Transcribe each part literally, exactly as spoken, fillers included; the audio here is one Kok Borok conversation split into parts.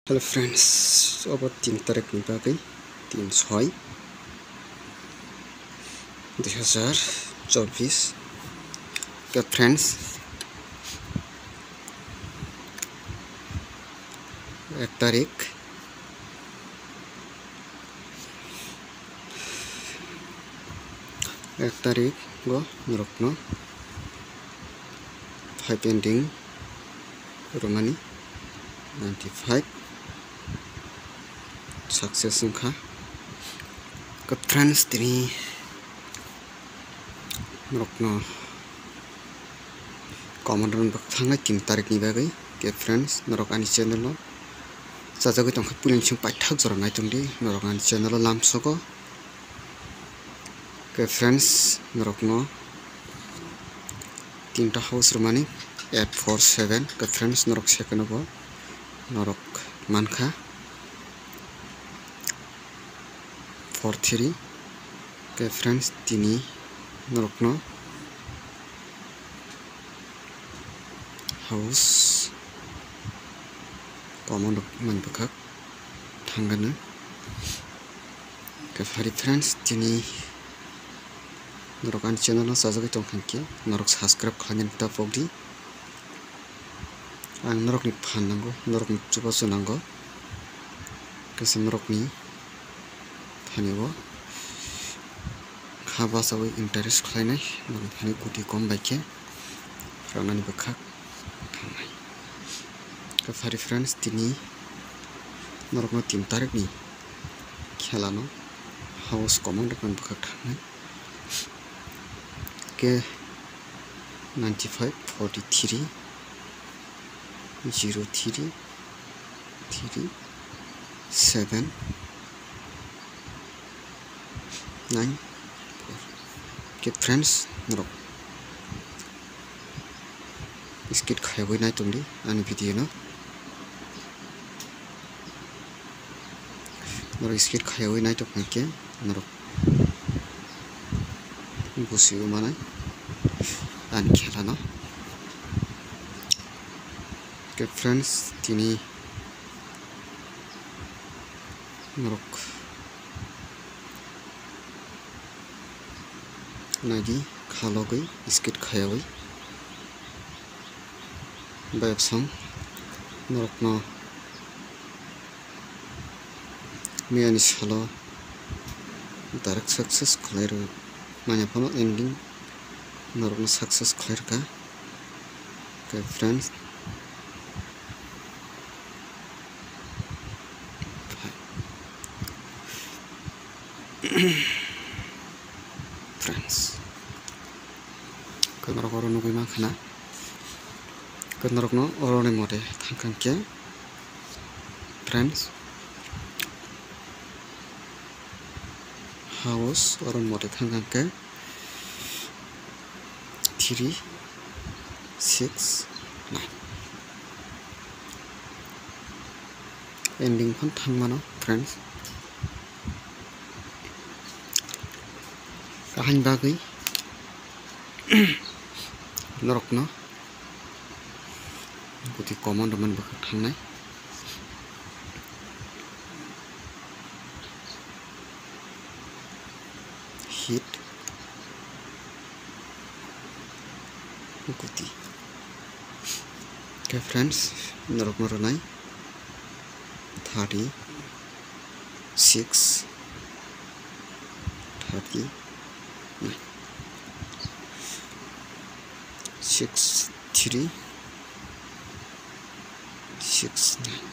Hello friends, obo tin tarik ni bagwi, tin soi dui hazar chobbish. Khe friends, ek tarik, ek tarik go norokno five ending romani ninety five success wngkha. Khe friends, tini norokno comment rok thangnai tin tarik ni bagwi. Khe friends, norok ani channel o chajagwi tongkha, puilani song paithak jora naitongdi norok ani channel o lamsogo. Khe friends, norokno tinta house rwmani eight four seven. Khe friends, norok second o bo norok mankha four three. Khe friends, tini norokno house common rok mani bwkhak thangano. Khe phari friends, tini norok ani channel no chajagwi tongkha khe norok subscribe khlainani ta pokdi. Ang norokni phan nango, norokni chubachu nango. Khe se norokni thani o kha bachawi interest khlainai, norokni thani kuti kom bai khe rwnani bwkhak thangnai. Khe phari friends, tini norokno tin tarikni khelano house common rokni bwkhak thangnai. Khe ninety five, forty three, zero three, three seven nine four. Khe friends, norok skip khaiwi naitongdi ani video no. Norok skip khaiwi naitong khe norok busiwi manai ani khelano. Khe friends, tini norok naidi khalogwi skip khaiwi bayapsong norokno miyani salo direct success khlai rw manya phano ending norokno success khlai rwkha. Khe friends, friends, khe norok oro nugwi mankha na, khe norokno oroni mote thangkha khe friends, house oroni mote thangkha khe three six nine. Ending phan thangmano friends. Kaham bagwi norokno kuti common rwmani bwkhak thangnai. Hit kuti. Khe friends, norokno rwnai thirty six, thirty nine, six three, six nine.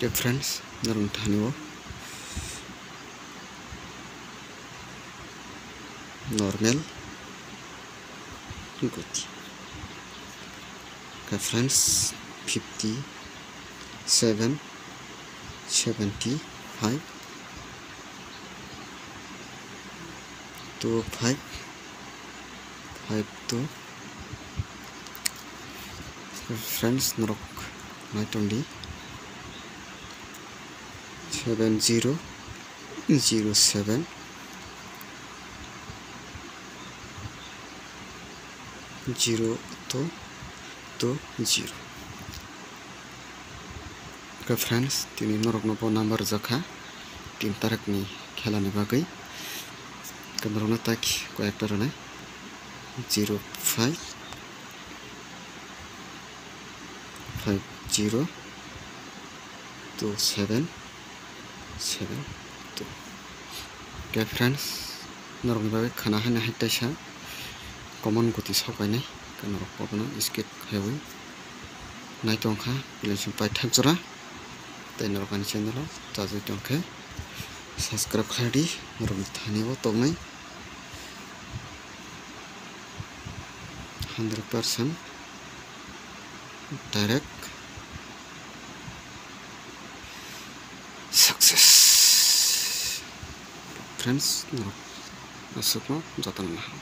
Khe friends, norok thani o normal kuti. Khe friends, fifty seven, seventy five, two five, five two. Friends, norok naitongdi seven zero zero seven zero two to zero. Okay friends, tini norokno bo number rijak kha tin tarik ni khela ni bagwi. Norokno tak koi ekta rwnai zero five five zero two seven seven two. Okay friends, norokni bagwi khana haino hai taisa common guti sok painai, norok bono skip khaiwi nai tongkha, pilai song paithak jora. Tei norok ani channel o chajak tongkhe subscribe khlai di, norokni thani o tongnai hundred percent direct success. Friends, norok aswkno jotono naham.